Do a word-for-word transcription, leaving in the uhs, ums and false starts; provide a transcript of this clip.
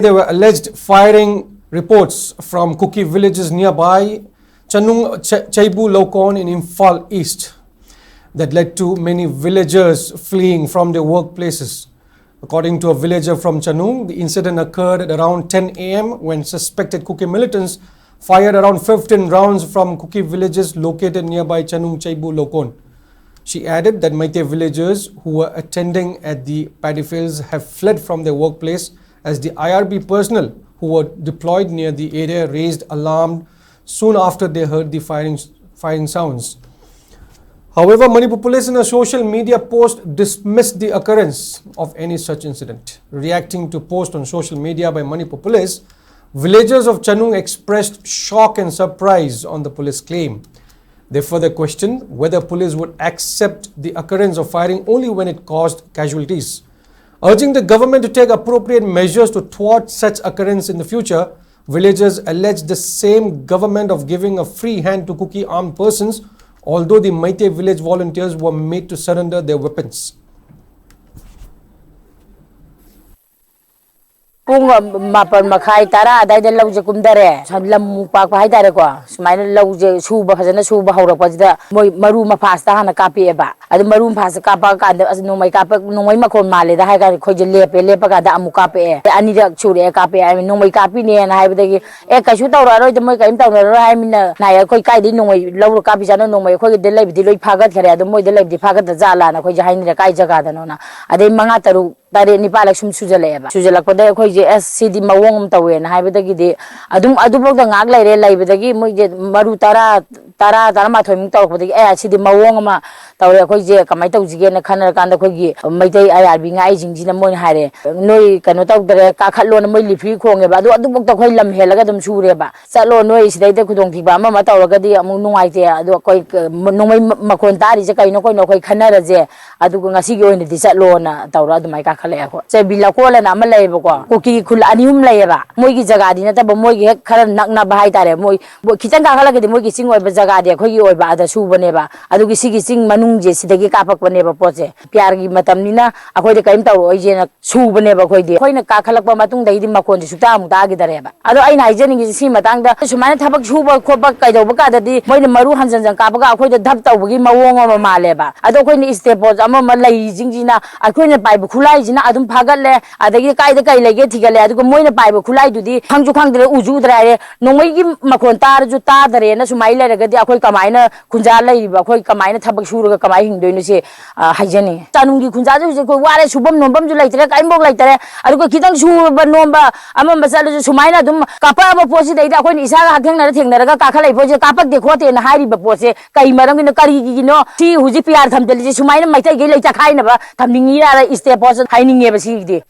There were alleged firing reports from Kuki villages nearby Chanung Ch- Chaibu Lokon in Imphal East that led to many villagers fleeing from their workplaces. According to a villager from Chanung, the incident occurred at around ten a m when suspected Kuki militants fired around fifteen rounds from Kuki villages located nearby Chanung Chaibu Lokon. She added that Meitei villagers who were attending at the paddy fields have fled from their workplace as the I R B personnel who were deployed near the area raised alarm soon after they heard the firing, firing sounds. However, Manipur police in a social media post dismissed the occurrence of any such incident. Reacting to post on social media by Manipur police, villagers of Chanung expressed shock and surprise on the police claim. They further questioned whether police would accept the occurrence of firing only when it caused casualties. Urging the government to take appropriate measures to thwart such occurrence in the future, villagers alleged the same government of giving a free hand to Kuki armed persons, although the Meitei village volunteers were made to surrender their weapons. ꯄꯨꯡ ꯃꯥꯄꯜ ꯃꯈꯥꯏ ꯇꯔꯥ ꯑꯗꯥꯏꯗ ꯂꯧꯁꯦ ꯀꯨꯝꯊꯔꯦ꯫ ꯂꯝ ꯑꯃꯨꯛ ꯄꯥꯛꯄ ꯍꯥꯏꯇꯥꯔꯦꯀꯣ, ꯁꯨꯃꯥꯏꯅ ꯂꯧꯁꯦ ꯁꯨꯕ, ꯐꯖꯅ ꯁꯨꯕ ꯍꯧꯔꯛꯄꯁꯤꯗ ꯃꯣꯏ ꯃꯔꯨ ꯃꯐꯥꯁꯇ ꯍꯥꯟꯅ ꯀꯥꯞꯄꯛꯑꯦꯕ꯫ ꯑꯗꯨ ꯃꯔꯨ ꯃꯐꯥꯁꯇ ꯀꯥꯞꯄꯛꯑ ꯀꯥꯟꯗ ꯑꯁ ꯅꯣꯡꯃꯩ ꯀꯥꯞꯄ, ꯅꯣꯡꯃꯩ ꯃꯈꯣꯟ ꯃꯥꯜꯂꯦꯗ ꯍꯥꯏ ꯀꯥꯟꯗ ꯑꯩꯈꯣꯏꯁꯦ ꯂꯦꯞꯄꯦ꯫ ꯂꯦꯞꯄ ꯀꯥꯟꯗ ꯑꯃꯨꯛ ꯀꯥꯞꯄꯛꯑꯦ꯫ ꯑꯅꯤꯔꯛ ꯁꯨꯔꯛꯑꯦ ꯀꯥꯞꯄꯛꯑꯦ ꯍꯥꯏ꯫ ꯅꯣꯡꯃꯩ ꯀꯥꯞꯄꯤꯅꯦꯅ ꯍꯥꯏꯕꯗꯒꯤ ꯑꯦ ꯀꯩꯁꯨ ꯇꯧꯔꯛꯑꯔꯣꯏꯗ, ꯃꯣꯏ ꯀꯔꯤꯝ ꯇꯧꯅꯔꯔꯣꯏ ꯍꯥꯏꯃꯤꯅ ꯅꯥꯏ꯫ ꯑꯩꯈꯣꯏ ꯀꯥꯏꯗꯩ ꯅꯣꯡꯃꯩ ꯂꯧꯔ ꯀꯥꯞꯄꯤꯖꯥꯠꯅꯣ? ꯅꯣꯡꯃꯩ ꯑꯩꯈꯣꯏꯒꯤꯗ ꯂꯩꯕꯗꯤ ꯂꯣꯏ ꯐꯥꯒꯠꯈ꯭ꯔꯦ, ꯑꯗꯣ ꯃꯣꯏꯗ ꯂꯩꯕꯗꯤ ꯐꯥꯒꯠꯇ ꯖꯥꯠꯂꯥꯅ ꯑꯩꯈꯣꯏꯁꯦ ꯍꯥꯏꯅꯔꯦ꯫ ꯀꯥꯏ ꯖꯒꯥꯗꯅꯣꯅ꯫ ꯑꯗꯩ ꯃꯉꯥ ꯇꯔꯨꯛ ꯇꯔꯦꯠ ꯅꯤꯄꯥꯜꯂꯛ ꯁꯨꯝ ꯁꯨꯖꯜꯂꯛꯑꯦꯕ꯫ ꯁꯨꯖꯜꯂꯛꯄꯗꯩ ꯑꯩꯈꯣꯏꯁꯦ ꯑꯁ ꯁꯤꯗꯤ ꯃꯑꯣꯡ ꯑꯃ ꯇꯧꯋꯦꯅ ꯍꯥꯏꯕꯗꯒꯤꯗꯤ ꯑꯗꯨꯝ ꯑꯗꯨꯐꯥꯎꯗ ꯉꯥꯏꯍꯥꯛ ꯂꯩꯔꯦ꯫ ꯂꯩꯕꯗꯒꯤ ꯃꯣꯏꯁꯦ ꯃꯔꯨ ꯇꯔꯥ, ꯇꯔꯥ, ꯇꯔꯥꯃꯥꯊꯣꯏꯃꯨꯛ ꯇꯧꯔꯛꯄꯗꯒꯤ ꯑꯦ ꯁꯤꯗꯤ ꯃꯑꯣꯡ ꯑꯃ ꯇꯧꯔꯦ, ꯑꯩꯈꯣꯏꯁꯦ ꯀꯃꯥꯏꯅ ꯇꯧꯁꯤꯒꯦꯅ ꯈꯟꯅꯔꯀꯥꯟꯗ ꯑꯩꯈꯣꯏꯒꯤ ꯃꯩꯇꯩ ꯑꯥꯏ ꯑꯥꯔ ꯕꯤ ꯉꯥꯛꯏꯁꯤꯡꯁꯤꯅ ꯃꯣꯏꯅ ꯍꯥꯏꯔꯦ, "ꯅꯣꯏ ꯀꯩꯅꯣ ꯇꯧꯗ꯭ꯔꯦ, ꯀꯥꯈꯠꯂꯣꯅ" ꯃꯣꯏ ꯂꯤꯐ꯭ꯔꯤ ꯈꯣꯡꯉꯦꯕ꯫ ꯑꯗꯣ ꯑꯗꯨꯐꯥꯎꯗ ꯑꯩꯈꯣꯏ ꯂꯝ ꯍꯦꯜꯂꯒ ꯑꯗꯨꯝ ꯁꯨꯔꯦꯕ꯫ "ꯆꯠꯂꯣ, ꯅꯣꯏ ꯁꯤꯗꯩꯗ ꯈꯨꯗꯣꯡꯊꯤꯕ ꯑꯃ ꯑꯃ ꯇꯧꯔꯒꯗꯤ ꯑꯃꯨꯛ ꯅꯨꯡꯉꯥꯏꯇꯦ꯫ ꯑꯗꯣ ꯑꯩꯈꯣꯏ ꯅꯣꯡꯃꯩ ꯃꯈꯣꯟ ꯇꯥꯔꯤꯁꯦ ꯀꯩꯅꯣ ꯀꯩꯅꯣ ꯑꯩꯈꯣꯏ ꯈꯟꯅꯔꯁꯦ, ꯑꯗꯨꯒ ꯉꯁꯤꯒꯤ ꯑꯣꯏꯅꯗꯤ ꯆꯠꯂꯣꯅ" ꯇꯧꯔ ꯑꯗꯨꯃꯥꯏꯅ ꯀꯥꯈꯠ ꯀꯥꯈꯠꯂꯛꯑꯦ ꯑꯩꯈꯣꯏ꯫ ꯆꯦꯕꯤ ꯂꯀꯣꯜ ꯑꯅ ꯑꯃ ꯂꯩꯌꯦꯕꯀꯣ, ꯀꯨꯀꯤ ꯈꯨꯜ ꯑꯅꯤ ꯑꯍꯨꯝ ꯂꯩꯌꯦꯕ꯫ ꯃꯣꯏꯒꯤ ꯖꯒꯥꯗꯤ ꯅꯠꯇꯕ, ꯃꯣꯏꯒꯤ ꯍꯦꯛ ꯈꯔ ꯅꯛꯅꯕ ꯍꯥꯏꯇꯥꯔꯦ꯫ ꯃꯣꯏ, ꯃꯣꯏ ꯈꯤꯇꯪ ꯀꯥꯈꯠꯂꯒꯗꯤ ꯃꯣꯏꯒꯤ ꯆꯤꯡ ꯑꯣꯏꯕ ꯖꯒꯥꯗꯤ ꯑꯩꯈꯣꯏꯒꯤ ꯑꯣꯏꯕ, ꯑꯗ ꯁꯨꯕꯅꯦꯕ꯫ ꯑꯗꯨꯒꯤ ꯁꯤꯒꯤ ꯆꯤꯡ ꯃꯅꯨꯡꯁꯦ ꯁꯤꯗꯒꯤ ꯀꯥꯞꯄꯛꯄꯅꯦꯕ ꯄꯣꯠꯁꯦ꯫ ꯄꯤꯌꯥꯔꯒꯤ ꯃꯇꯝꯅꯤꯅ ꯑꯩꯈꯣꯏꯗ ꯀꯔꯤꯝ ꯇꯧꯔꯛꯑꯣꯏꯁꯦꯅ ꯁꯨꯕꯅꯦꯕ ꯑꯩꯈꯣꯏꯗꯤ꯫ ꯑꯩꯈꯣꯏꯅ ꯀꯥꯈꯠꯂꯛꯄ ꯃꯇꯨꯡꯗꯒꯤꯗꯤ ꯃꯈꯣꯟꯁꯦ ꯁꯨꯛꯇꯥ ꯑꯃꯨꯛ ꯇꯥꯈꯤꯗꯔꯦꯕ꯫ ꯑꯗꯣ ꯑꯩꯅ ꯍꯥꯏꯖꯅꯤꯡꯉꯤꯁꯦ ꯁꯤ ꯃꯇꯥꯡꯗ, ꯁꯨꯃꯥꯏꯅ ꯊꯕꯛ ꯁꯨꯕ ꯈꯣꯠꯄ ꯀꯩꯗꯧꯕ ꯀꯥꯟꯗꯗꯤ ꯃꯣꯏꯅ ꯃꯔꯨ ꯍꯟꯖꯟ ꯍꯟꯖꯟ ꯀꯥꯞꯄꯒ ꯑꯩꯈꯣꯏꯗ ꯙꯞ ꯇꯧꯕꯒꯤ ꯃꯑꯣꯡ ꯑꯃ ꯃꯥꯜꯂꯦꯕ꯫ ꯑꯗꯣ ꯑꯩꯈꯣꯏꯅ ꯏꯁꯇꯦꯞ ꯄꯣꯁ ꯑꯃ ꯑꯃ ꯂꯩꯔꯤꯁꯤꯡꯁꯤꯅ, ꯑꯩꯈꯣꯏꯅ ꯄꯥꯏꯕ ꯈꯨꯠꯂꯥꯏꯁꯤꯅ ꯑꯗꯨꯝ ꯐꯥꯒꯠꯂꯦ, ꯑꯗꯒꯤ ꯀꯥꯏꯗ ꯀꯩ ꯂꯩꯒꯦ ꯊꯤꯒꯠꯂꯦ, ꯑꯗꯨꯒ ꯃꯣꯏꯅ ꯄꯥꯏꯕ ꯈꯨꯠꯂꯥꯏꯗꯨꯗꯤ ꯈꯪꯁꯨ ꯈꯪꯗ꯭ꯔꯦ, ꯎꯁꯨ ꯎꯗ꯭ꯔꯦ ꯍꯥꯏꯔꯦ꯫ ꯅꯣꯡꯃꯩꯒꯤ ꯃꯈꯣꯟ ꯇꯥꯔꯁꯨ ꯇꯥꯗꯔꯦꯅ ꯁꯨꯃꯥꯏꯅ ꯂꯩꯔꯒꯗꯤ ꯑꯩꯈꯣꯏ ꯀꯃꯥꯏꯅ, ꯈꯨꯟꯖꯥ ꯂꯩꯔꯤꯕ ꯑꯩꯈꯣꯏ ꯀꯃꯥꯏꯅ ꯊꯕꯛ ꯁꯨꯔꯒ ꯀꯃꯥꯏꯅ ꯍꯤꯡꯗꯣꯏꯅꯣ ꯁꯤ, ꯑ, ꯍꯥꯏꯖꯅꯤꯡꯉꯤ꯫ ꯆꯥꯅꯨꯡꯒꯤ ꯈꯨꯟꯖꯥꯁꯦ ꯍꯧꯖꯤꯛ ꯑꯩꯈꯣꯏ ꯋꯥꯔꯦ, ꯁꯨꯐꯝ ꯅꯣꯝꯐꯝꯁꯨ ꯂꯩꯇ꯭ꯔꯦ, ꯀꯔꯤꯝꯐꯥꯎ ꯂꯩꯇꯔꯦ꯫ ꯑꯗꯨꯒ ꯈꯤꯇꯪ ꯁꯨꯕ ꯅꯣꯝꯕ ꯑꯃ ꯑꯃ ꯆꯠꯂꯁꯨ ꯁꯨꯃꯥꯏꯅ ꯑꯗꯨꯝ ꯀꯥꯞꯄꯛꯑꯕ ꯄꯣꯠꯁꯤꯗꯩꯗ ꯑꯩꯈꯣꯏꯅ ꯏꯁꯥꯒ ꯍꯛꯊꯦꯡꯅꯅ ꯊꯦꯡꯅꯔꯒ ꯀꯥꯈꯠꯂꯛꯏ ꯄꯣꯠꯁꯦ ꯀꯥꯞꯄꯛꯇꯦ ꯈꯣꯠꯇꯦꯅ ꯍꯥꯏꯔꯤꯕ ꯄꯣꯠꯁꯦ ꯀꯩ ꯃꯔꯝꯒꯤꯅꯣ, ꯀꯔꯤꯒꯤꯅꯣ? ꯁꯤ ꯍꯧꯖꯤꯛ ꯄꯤꯌꯥꯔ ꯊꯝꯖꯤꯜꯂꯤꯁꯦ ꯁꯨꯃꯥꯏꯅ ꯃꯩꯇꯩꯒꯤ ꯂꯩ ꯆꯈꯥꯏꯅꯕ ꯊꯝꯅꯤꯡꯉꯤꯔꯥ? ꯏꯁꯇꯦꯞ ꯄꯣꯁ ꯍꯥꯏꯅꯤꯡꯉꯦꯕ ꯁꯤꯒꯤꯗꯤ꯫